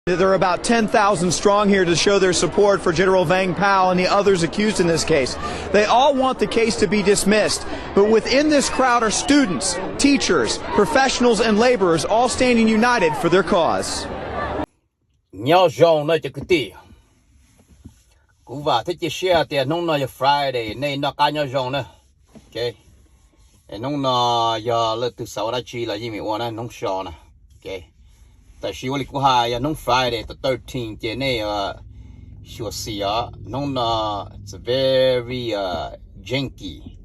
There are about ten thousand strong here to show their support for General Vang Pao and the others accused in this case. They all want the case to be dismissed. But within this crowd are students, teachers, professionals, and laborers all standing united for their cause. Nyob zoo na cov kwv tij, kuv vam thiab cia siab tias hnub no yog Friday, nej noj qab nyob zoo na. Hnub no yog leej twg xav ua dab tsi los yeej meem ua na, hnub so na. Tab sis ua li kuv hais, yog hnub Friday the thirteenth ces nej xyuam xim os, hnub no it's very janky,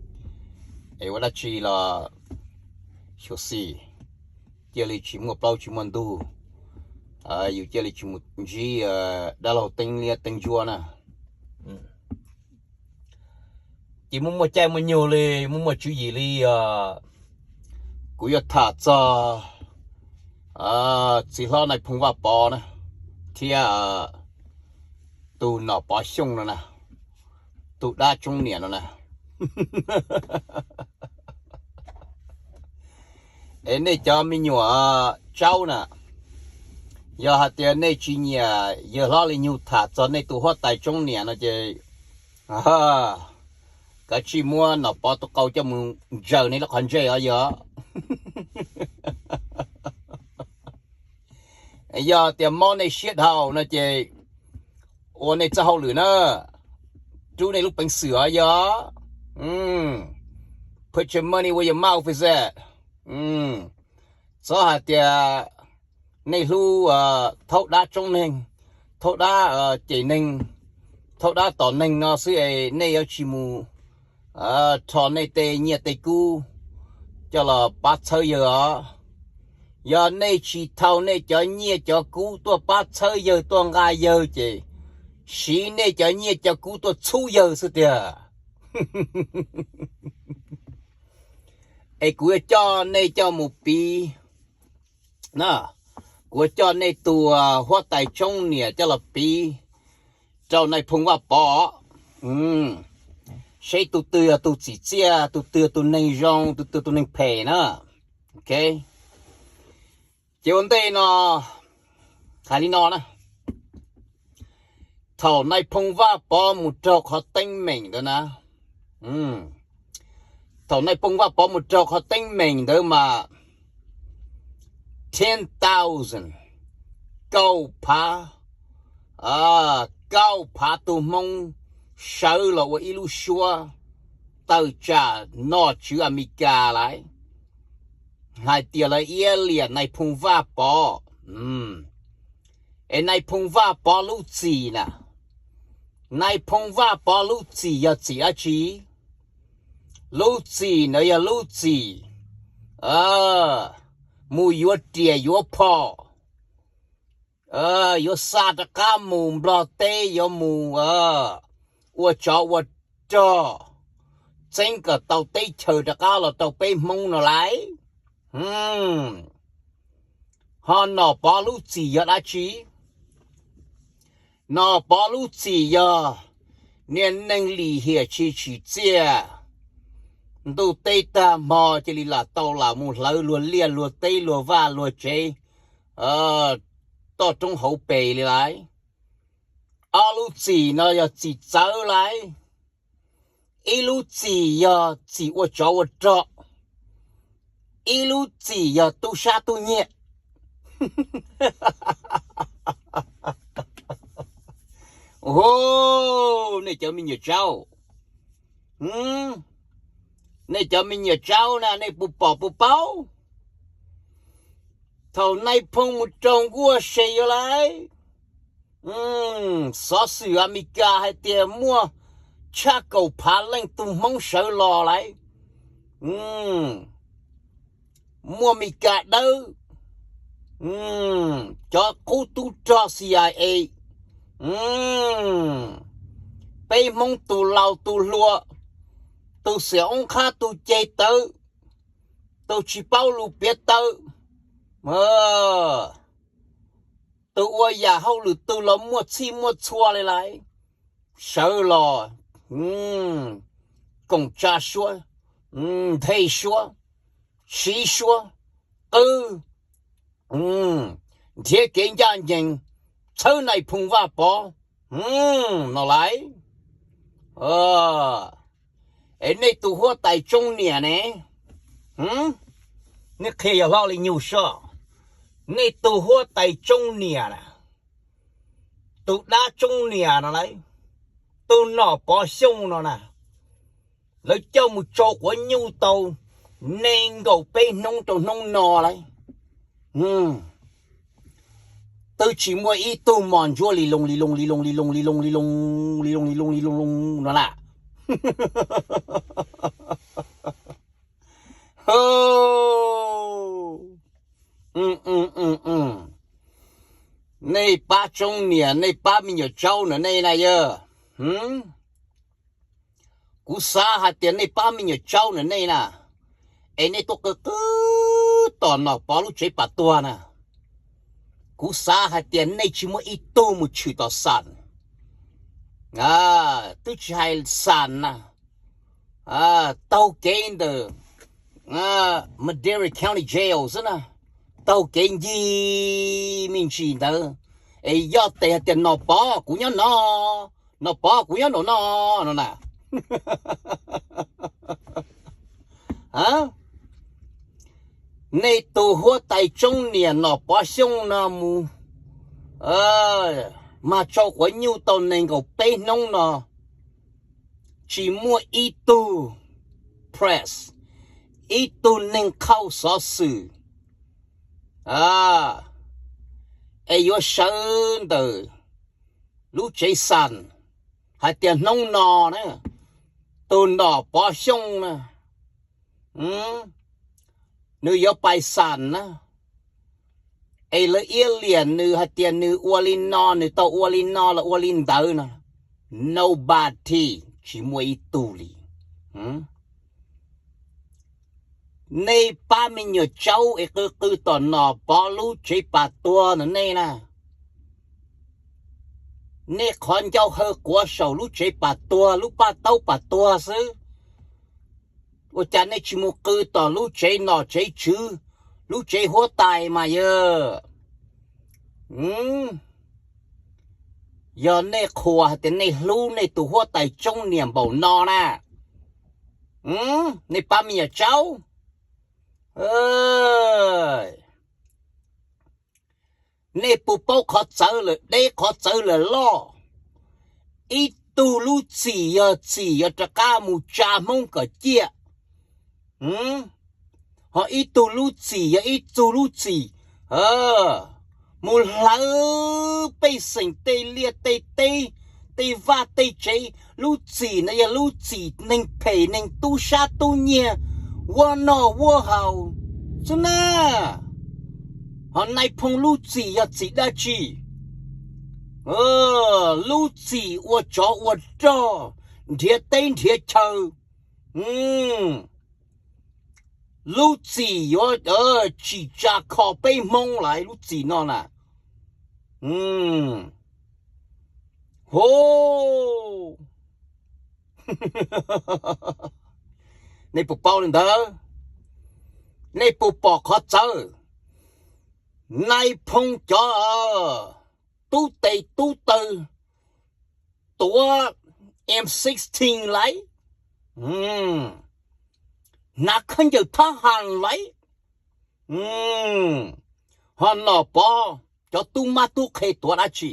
es ua dab tsi los xyuam xim, cia li tsis muaj plaub tsis muaj ntug, yus cia li tsis mus ntsib dab laug teeb liab teeb ntsuab na. Ces muaj muaj caij muaj nyoog li, muaj muaj tswv yim li, kuv yuav tham txog txiv hlob Nais Phoo Vaj Pov na, thiab tus Nom Pov Xyooj no na, tus dab tsoob niam no na. Es nej cov me nyuam tsaub na, yog hais tias nej tsis nyiam yawg hlob Li Nyug tham txog nej tus huab tais tsoob niam no ces kav tsij muab Nom Pov tus qau coj mus ntsaws nej lub qhov ntsej os yog. Yog tias mob nej siab dhau no ces ua nej txoj hauj lwm na, rub nej lub peev xwm os yog. Put your money where your mouth is at. Txhob hais tias nej hlub thaub dab tsoob neeg, thaub dab cem neeg, thaub dab tom neeg no xwb es nej yuav tsis mus rho nej tej nyiaj tej kub coj los pab txhawb yawg os. Yog nej tsis thau nej cov nyiaj cov kub tuaj pab txhawb yawg tuaj nqa yawg ces siv nej cov nyiaj cov kub tuaj txhub yawg xwb tiag. Es kuv yuav coj nej coj mus piv, kuv yuav coj nej tus huab tais tsoob niam coj los piv rau Nais Phoo Vaj Pov, seb tus twg yog tus txim txiaj, tus twg yog tus neeg zoo, tus twg tus neeg phem na. Ces ua ntej no hais li no na, thaum Nais Phoo Vaj Pov mus raug qhov teeb meem ntawd na, thaum Nais Phoo Vaj Pov mus raug qhov teeb meem ntawd mas ten thousand, kaum phav, kaum phav tus Hmoob sawv los ua ib lub suab tawm tsam nom tswv Amelikas lawm hais tias lawv iab liam Nais Phoo Vaj Pov. Es Nais Phoo Vaj Pov lub txim na, Nais Phoo Vaj Pov lub txim yog txim dab tsi? Lub txim ntawd yog lub txim mus yuav riam yuav phom, yuav xa rov qab mus Nplog teb, yuav mus ua tsov ua rog, txeeb kom tau teb chaws rov qab los rau peb Hmoob no lauj. Ho Nom Pov lub txim yog dab tsi? Nom Pov lub txim yog niag neeg lim hiam tsis tsim txiaj, ntuj teb tag hmo cia li lam tau lam mus hlawv luag liaj luag teb luag vaj luag tsev toj roob hauv pes li lauj. Ob lub txim no yog txim txawv lauj. Ib lub txim yog txim ua tsov ua rog, ib lub txim yog tub sab tub nyiag. Nej cov me nyuam tsaub, nej cov me nyuam tsaub na, nej puas pom puas paub? Thaum Nais Phoo mus raug nkuaj se yuav lauj, xov xwm Amelikas hais tias muaj tshaj kaum phav leej tug Hmoob sawv los lauj. Muaj Meskas dawb, cov qub tub rog C I A, peb Hmoob tus laus tus hluas, tus xiam oob qhab tus ceg tawv, tus tsis paub lus piav taw, tus ua yam hauj lwm twg los muaj txhij muaj txhua li lauj, sawv los koom tsa suab, nthe suab, siv suab, qw, nrhiav kev ncaj ncees, txhawb Nais Phoo Vaj Pov no lauj. Es nej tus huab tais tsoob niam ne, nej qhia yog hlo li nyuj soj, nej tus huab tais tsoob niam na, tus dab tsoob niam no lauj, tus Nom Pov Xyooj no na, lawv coj mus tsau quav nyuj tau nees nkaum peb hnub rau hnub no lauj, twb tsis muaj ib tug mos ntsuab li loo li loo li loo li loo li loo li loo li loo li loo li loo li loo li loo no na. Nej pab tsoob niam, nej pab me nyuam tsaub na nej na yog, kuv xav hais tias nej pab me nyuam tsaub na nej na, es nej tuaj qw qw tom Nom Pov lub tsev pas tuag na, kuv xav hais tias nej tsis muaj ib tug mus tshwm tom Xas, twb tsis hais Xas na, taug kev ntawm Madera County Jail xwb na, taug kev ncig me ntsis ntawd, es yog tes hais tias Nom Pov kuv nyob no, Nom Pov kuv nyob nraum no no na. Nej tus huab tais tsoob niam Nom Pov Xyooj no mus mag tsau quav nyuj tau nees nkaum peb hnub no, tsis muaj ib tug press, ib tug neeg qhau xov xwm es yuav sawv ntawm lub tsev Xas hais tias hnub no na, tus Nom Pov Xyooj na, nws yuav pais Xas na, es lawv iab liam nws hais tias nws ua li no, nws tau ua li no los ua li ntawd no, nobody, tsis muaj ib tug li. Nej pab me nyuam tsaub es qw qw tom Nom Pov lub tsev pas tuag no nej na, nej qhov ncauj haw quav saum lub tsev pas tuag, lub paj taub pas tuag xwb, ua cas nej tsis mus qw tom lub tsev nom tsev tswv, lub tsev huab tais mas yog? Yog nej qhuas hais tias nej hlub nej tus huab tais tsoob niam npaum no na, nej pab me nyuam tsaub, nej puas paub qhov txawv lawm deb qhov txawv lawm loj? Ib tug lub txim yog txim yuav rov qab mus tsa Hmoob kom ciaj, ho ib tug lub txim yog ib tug lub txim mus hlawv pej xeem tej liaj tej teb, tej vaj tej tsev. Lub txim no yog lub txim neeg phem neeg tub sab tub nyiag, vuab noj vuab haus xwb na. Ho Nais Phoo lub txim yog txim dab tsi? Lub txim ua tsov ua rog, nrhiav teb nrhiav chaw. Lub txim yuav tsim tsa kho peb Hmoob lawm lub txim no na. Ho, nej puas paub li ntawd? Nej puas pom qhov txawv? Nais Phoo cov tub tes tub taw tuav M sixteen lauj, hnav khaub ncaws thab ham lauj, ho Nom Pov cov tub mab tub qhe tuav dab tsi?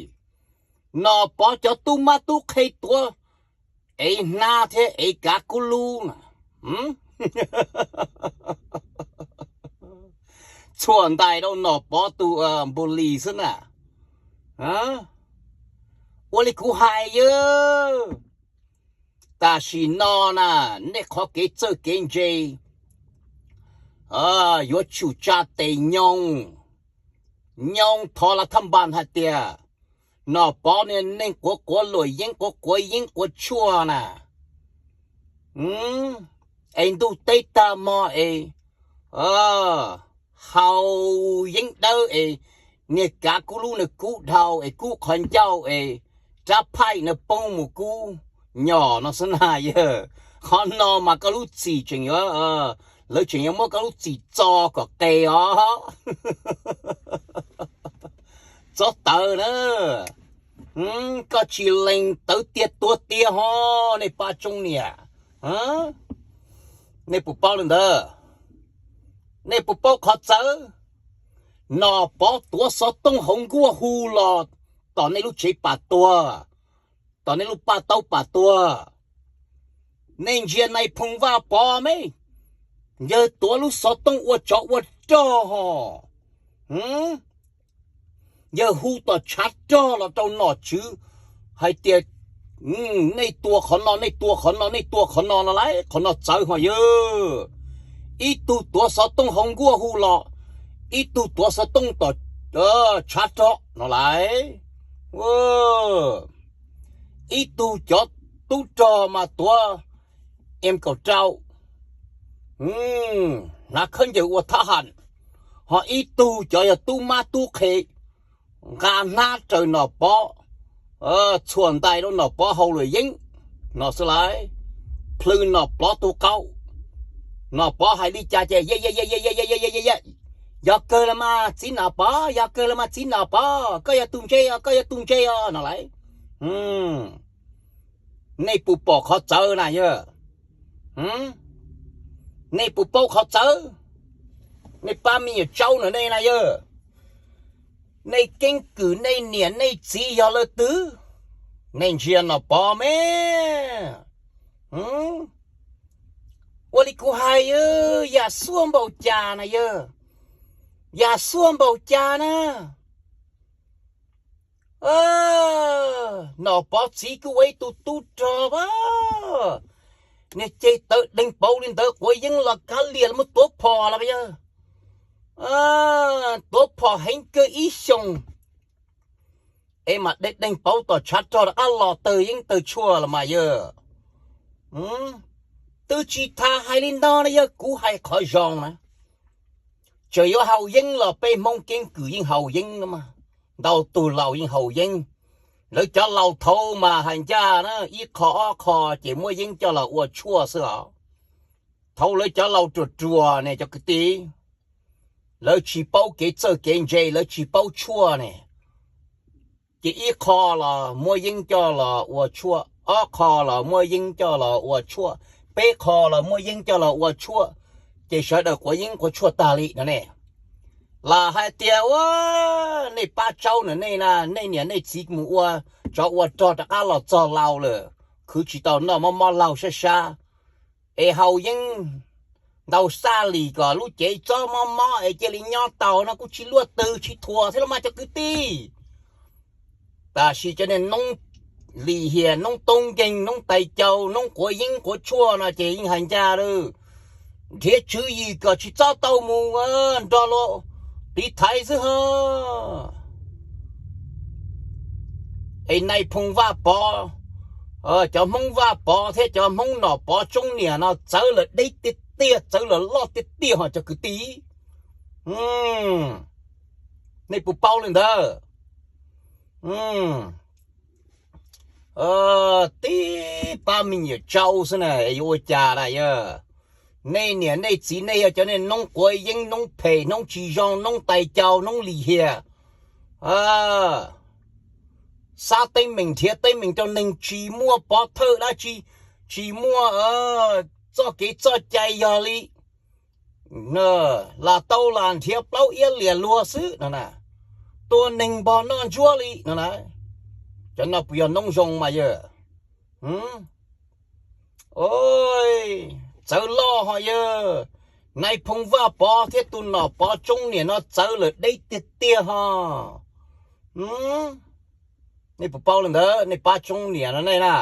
Nom Pov cov tub mab tub qhe tuav ev hnab thiab ev kav kub lub na, txhuam ntais rau Nom Pov tus npu li xwb na. Ua li kuv hais yog, tam sim no na, nej qhov kev txawj kev ntse yuav tsum tsa tes nyoo, nyoo thov lav thab npas hais tias Nom Pov niag neeg quav quav luam yeeb quav quav yeeb quav tshuaj na, es ntuj teb tag hmo es haus yeeb dawb es niag kav kub lub nws kub dhau es kub qhov ncauj es rab phaij nws poob mus kub nyom no xwb na yog. Qhov no mas koj lub txim tseem yuav, lawv tseem yuav muab koj lub txim txo kom qes os. Txob tawv na, koj tsis lees tawv tiag tuag tiag ho, nej pab tsoob niam. Nej puas paub li ntawd? Nej puas paub qhov txawv? Nom Pov tuav xov tooj hauv nkuaj hu los tom nej lub tsev pam tuag, tom nej lub paj taub pam tuag. Nej ntsia Nais Phoo Vaj Pov me, yawg tuav lub xov tooj ua tsov ua rog ho. Yawg hu tom tshav rog los rau nom tswv hais tias, nej tua qhov no, nej tua qhov no, nej tua qhov no no lauj, qhov no txawv ho yawg. Ib tug tuav xov tooj hauv nkuaj hu los, ib tug tuav xov tooj tom tshav rog no lauj. Ib tug cov tub rog mas tuav M kaum rau, hnav khaub ncaws ua thab ham, ho ib tug cov yog tub mab tub qhe nqa hnab raws Nom Pov, txhuam ntais rau Nom Pov hauv luam yeeb no xwb lauj. Plhws Nom Pov tus qau, Nom Pov hais li cas ces yog kawg los mas txiv Nom Pov, yog kawg los mas txiv Nom Pov, koj yog tus ntse os, koj yog tus ntse os no lauj. Nej puas pom qhov txawv na yawg? Nej puas paub qhov txawv? Nej pab me nyuam tsaub na nej na yawg. Nej keeb kwm nej niam nej txiv yog leej twg? Nej ntsia Nom Pov me. Ua li kuv hais, yam xuaj npaum cas na yawg, yam xuaj npaum cas na. Nom Pov txiv kuj ua ib tug tub rog a, niag ceg tawv deeg pauv li ntawd quav yeeb los kav liam los muab tuav phom los yawg. Tuav phom heev kawg ib xyoos, es mam deeg deeg pauv tom tshav rog rov qab los tawg yeeb tawg tshuaj los mas yawg. Twb tsis tas hais li no na yawg, kuv hais qhov zoo na. Txawm yuav haus yeeb los peb Hmoob keeb kwm yeej haus yeeb no mas, ntau tug laus yeej haus yeeb. Lawv cov laus thaud mas hais ncaj na, ib qho ob qho ces muab yeeb coj los ua tshuaj xwb os. Thaud lawv cov laus ruam ruam ne cov kwv tij, lawv tsis paub kev txawj kev ntse, lawv tsis paub tshuaj ne, ces ib qho los muab yeeb coj los ua tshuaj, ob qho los muab yeeb coj los ua tshuaj, peb qho los muab yeeb coj los ua tshuaj, ces sawv daws quav yeeb quav tshuaj tag li no ne. Lam hais tias ua, nej pab tsaub na nej na, nej niam nej txiv mus ua tsov ua rog rov qab los txog laus lawm, khwv tsis tau noj mob mob laug sab sab, es haus yeeb ntau xaj lis kom lub cev txob mob mob es cia li nyob tau no kuj tsis luaj twg tsis thuam thiab los mas cov kwv tij. Tab sis cov niag noob lim hiam, noob toob nkeeg, noob tais caus, noob quav yeeb quav tshuaj no ces yeej hais ncaj lawm, nrhiav tswv yim kom tsis txhob tau mus nrog luag tiv thaiv xwb ho. Es Nais Phoo Vaj Pov, cov Hmoob Vaj Pov thiab cov Hmoob Nom Pov tsoob niam no txawv lawm deb tiag tiag, txawv lawm loj tiag tiag ho cov kwv tij. Nej puas paub li ntawd? Tib pab me nyuam tsaub xwb na, yuav ua cas na yawg? Nej niam nej txiv nej yog cov niag noob quav yeeb, noob phem, noob tsis zoo, noob tais caus, noob lim hiam, xav teeb meem nrhiav teeb meem rau neeg, tsis muaj pov thawj dab tsi, tsis muaj txoj kev txoj cai yog li, lam tau lam nrhiav plaub iab liam luag xwb no na, tua neeg npog noj ntsuab li no na. Cov no puas yog noob zoo mas yawg? Txawv loj ho yawg. Nais Phoo Vaj Pov thiab tus Nom Pov tsoob niam no txawv lawm deb tiag tiag ho. Nej puas paub li ntawd, nej pab tsoob niam no nej na,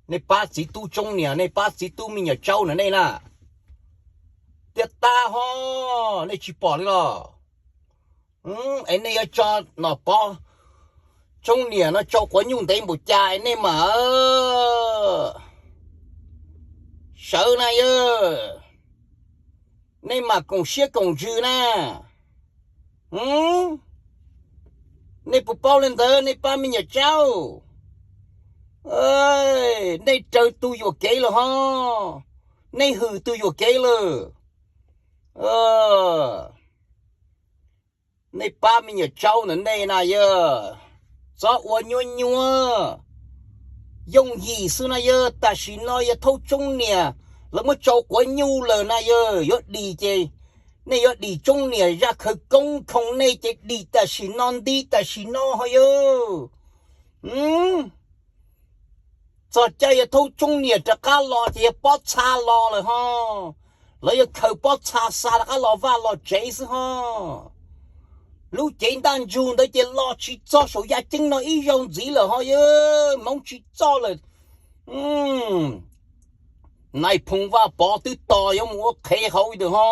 nej pab txiv tub tsoob niam, nej pab txiv tub me nyuam tsaub no nej na? Tiag tag ho, nej tsis pom li los? Es nej yuav tso Nom Pov tsoob niam no tsau quav nyuj ntev npaum cas es nej mam sawv na yawg? Nej mam koom siab koom ntsws na. Nej puas paub li ntawd nej pab me nyuam tsaub? Nej raws tus yuam kev lawm ho, nej hwm tus yuam kev lawm. Nej pab me nyuam tsaub ntawm nej na yog, txhob ua nyuab nyuab yooj yim xwb na yog. Tam sim no yawg Thaub Tsoob Niam lawv muab tsau quav nyuj lawm na yog, yuav dim ces nej yuav dim Tsoob Niam zaj khawv koob khoo nej ces dim tam sim no nti tam sim no ho yog. Txog caij yawg Thaub Tsoob Niam rov qab los ces yawg pob txha los lawm ho. Lawv yuav khaws pob txha xa rov qab los vaj los tsev xwb ho. Lub cev ntaj ntsug ntawd ces los tsis txog saum yaj ceeb no ib zaug ntxiv lawm ho yog, hmoov tsis txog lawm. Nais Phoo Vaj Pov twb tos yuav mus ua qhev hauv ib tus ho.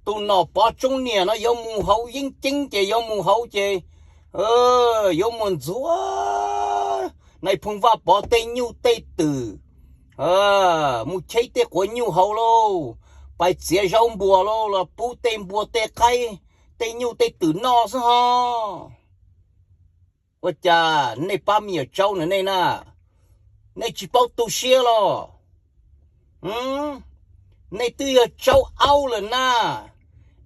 Tus nom Pov Tsoob Niam no yuav mus hauv yeeb ceeb ces yuav mus hauv ces yuav mus ntxuav Nais Phoo Vaj Pov tej nyuj tej twm, mus cheb tej quav nyuj hauv lauj, pais txiav zaub npua lauj, los pub tej npua tej qaib, tej nyuj tej twm noj xwb ho. Ua cas nej pab me nyuam tsaub na nej na, nej tsis paub tu siab los? Nej twb yog tsaub aub lawm na,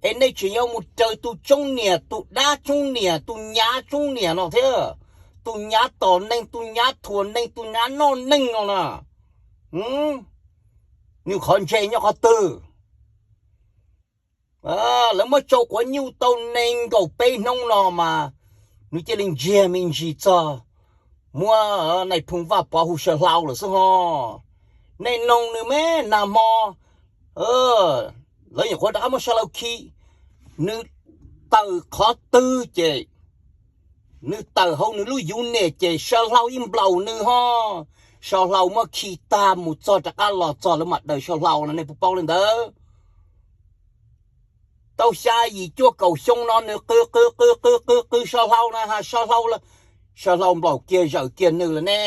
es nej tseem yuav mus raws tus Tsoob Niam, tus dab Tsoob Niam, tus nyav Tsoob Niam no thiab, tus nyav tom neeg, tus nyav thuam neeg, tus nyav noj neeg no na. Nws qhov ntse nyob qhov twg? Lawv muab tsau quav nyuj tau nees nkaum peb hnub no mas nws cia li ntsiag me ntsis txog muab Nais Phoo Vaj Pov hu saw hlau lawm xwb ho. Nej noog nws me nag hmo, lawv nyuam qhuav rov qab muab saw hlau khi, nws tawm qhov twg ces nws tawm hauv nws lub yus niam ces saw hlau ib nplaum nws ho. Saw hlau muab khi tag mus txog rov qab los txog lawv mam daws saw hlau no nej puas paub li ntawd? Tau xya yim cuaj kaum xyoo no nws qw qw qw qw qw qw saw hlau na ha, saw hlau, saw hlau nplaum kiag zawm kiag nws lawm ne.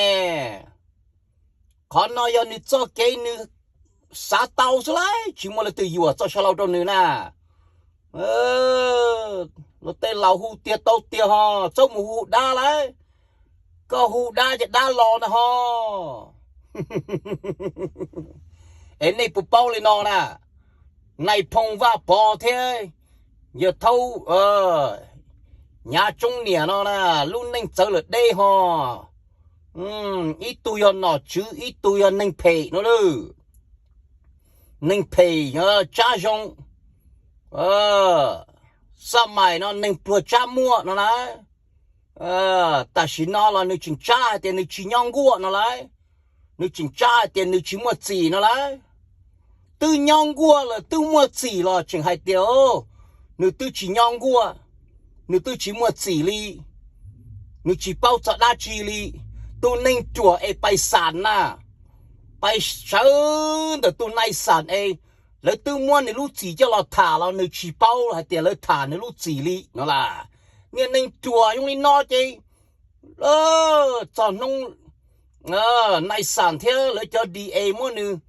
Qhov no yog nws txoj kev nws xav tau xwb lauj, tsis muaj leej twg yuam txoj saw hlau rau nws na. Luag tej laus hu tiag tau tiag ho, txhob mus hu dab lauj. Koj hu dab ces dab los na ho. Es nej puas paub li no na, Nais Phoo Vaj Pov thiab yawg Thaub Nyav Tsoob Niam no na, lub neej txawv lawm deb ho. Ib tug yog nom tswv, ib tug yog neeg phem no lawm. Neeg phem tsab zoo, xab mais no neeg pluag tsab muaj no na. Tam sim no los nws tseem tsab hais tias nws tsis nyob nkuaj no lauj. Nws tseem tsab hais tias nws tsis muaj txim no lauj. Twb nyob nkuaj lawm twb muaj txim los tseem hais tias nws twb tsis nyob nkuaj, nws twb tsis muaj txim li, nws tsis paub txog dab tsi li. Tus neeg ruam es pais xam na, pais sawv ntawm tus nai xam es lawv twb muab nws lub txim coj los tham los nws tsis paub hais tias lawv tham nws lub txim li no las. Niag neeg ruam zoo li no ces txog hnub nai xam thiab lawv cov D A muab nws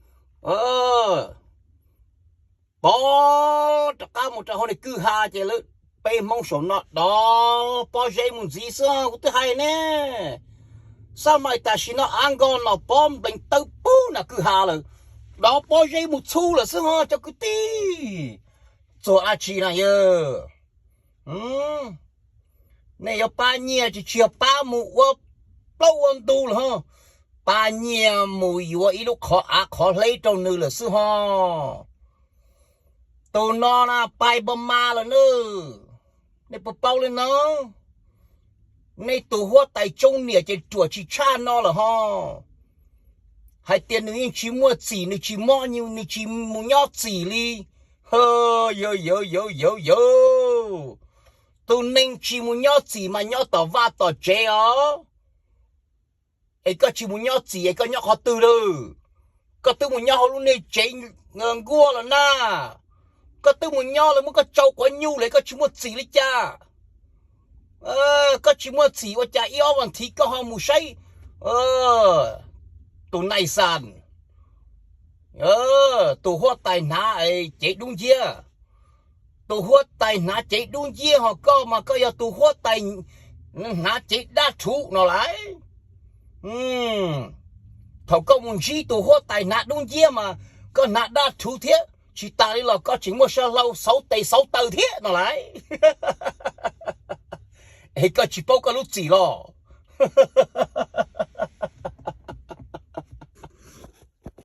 pov rov qab mus rau hauv nws kwj ha ces lawv, peb Hmoob saum no dov pob zeb mus ntxiv xwb kuv twb hais ne. Xab mais tam sim no av nkos nom pov nplees tawg pug nram kwj ha lawm, dov pob zeb mus txhub lawm xwb ho cov kwv tij. Txuag dab tsi na yawg? Nej yuav pab nyiaj tsis tsis yog pab mus ua plaub ua ntug lawm ho, pab nyiaj mus yuav ib lub qhov av qhov hleb rau nws lawm xwb ho. Tus no na pais npa ma lawm nawb. Nej puas paub li no? Nej tus huab tais Tsoob Niam ces ruam tsis tshaj no lawm ho. Hais tias nws yeej tsis muaj txim, nws tsis mob, nws tsis mus nyob txim li. Ho, yawg yawg yawg yawg yawg, tus neeg tsis mus nyob txim mas nyob tom vaj tom tsev os. Es koj tsis mus nyob txim es koj nyob qhov twg lawm? Koj twb mus nyob hauv lub niag tsev nkuaj los na. Koj twb mus nyob lawv muab koj tsau quav nyuj lawm koj tsis muaj txim li cas? Koj tsis muaj txim ua cas ib ob vas thiv koj ho mus saib tus nais xas, tus huab tais hnav cev dub nciab. Tus huab tais hnav cev dub nciab ho koj mas koj yog tus huab tais hnav cev dab rhuv no lauj. Thaum koj mus ntsib tus huab tais hnav dub nciab mas koj hnav dab rhuv thiab, tsis tas li los koj tseem muaj saw hlau xauv tes xauv taw thiab no lauj. Es koj tsis paub koj lub txim los?